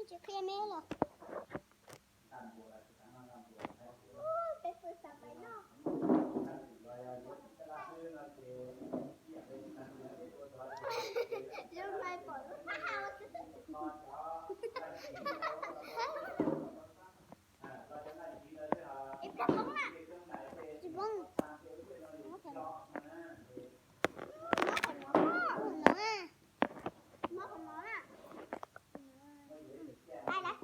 Tsis qhia me los. Peb pw xav pais noj. Zoo hais pom lub hau xwb. Ib pliag poob na. Tsis poob. Mob qhov no, mob qhov no. Mob qhov no na. Ai lawm.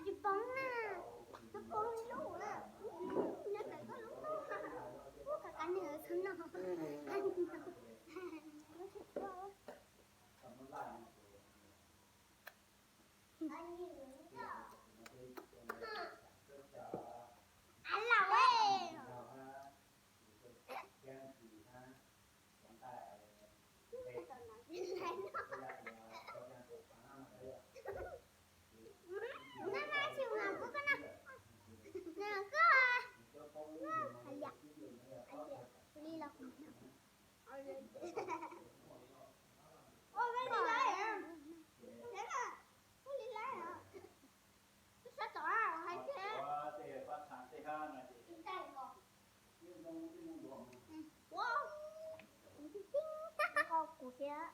Tsis poob na. Twb poob ib lub na. Nyob ntawm koj lub toj. Ua qhov qab nws xwb no. Av laus. Kuv thiab.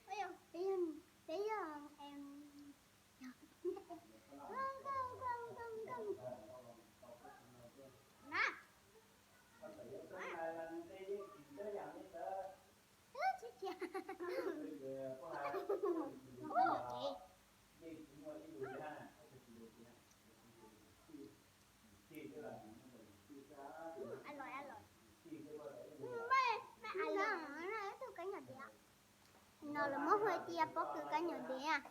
Peb yog, peb yog, em, na. Tsis cia. Tus kab nyom dev no los muab hu tias pob kws kab nyom dev.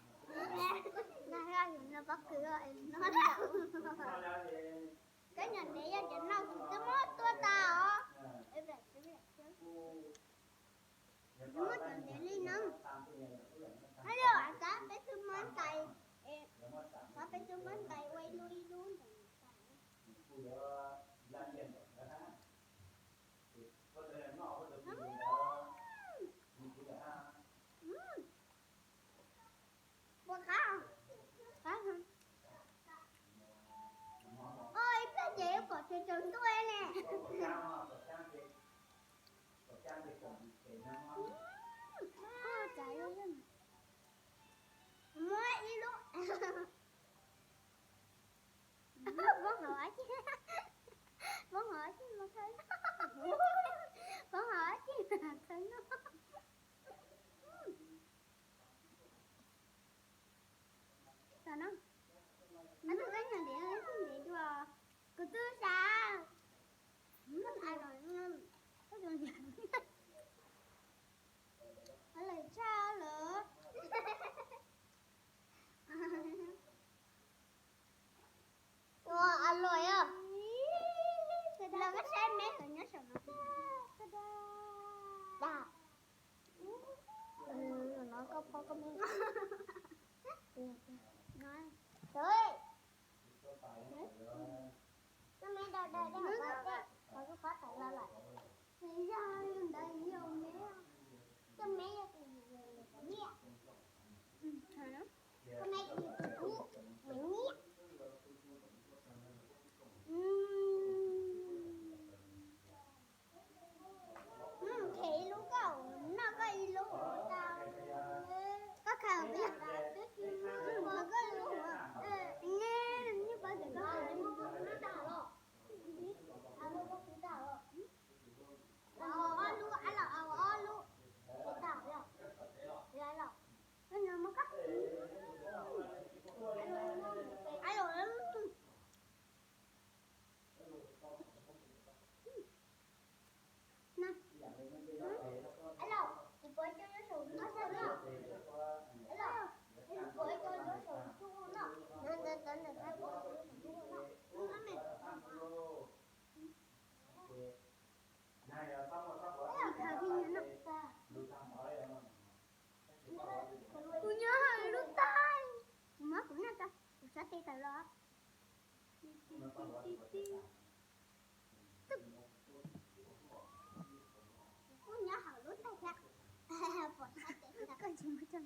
No pob kws no. Kab nyom dev yog cov no kuv twb muab tua tas os. Muab cov ntev li no. Hab li as, peb twb muab ntais, peb twb muab ntais ua ib lub ib lub ntawm nws tas. Puas qab? Qab. Ib pliag ces yuav pom tsaus tsaus ntuj ne. Muab ib lub. Poob hauv dab tsi? Poob hauv dab tsi mas khaws noj? Poob hauv dab tsi mas khaws noj? Tam no, no tus kab nyom dev, tus ntev dua, kuv twb xav. Lawm tshaj lawm. Ua a luam os. Los koj saib me lawv nyob saum no. Dag. No koj phob koj me. Koj me da da da, qhov koj phob tawm los lawm. Yog ntawd yog me, koj me yog tus yus me niam. Koj me yog tus tub me niam. Khev ib lub koj, noj koj ib lub tau. Koj khaws, khaws koj lub. Nyuj paub tias koj khaws lub. Ob lub, a los ob lub, a los. Kuv nyob hauv lub taig. Kuv muab kuv noj tso, kuv sab tes tawm los. Kuv kuj nyob hauv lub tag thiab. Pom sab ces koj tsis muab coj.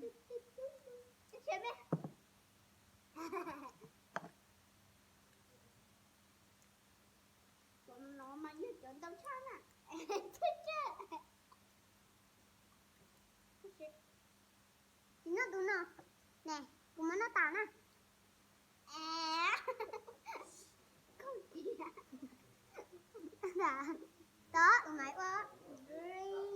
Tib tsis me. Cov no mas yog cov ntau tshaj na. Tsis, tsis noj tus no. Ne, kuv muab noj tas na. Koj tias tod, ua mas ua green.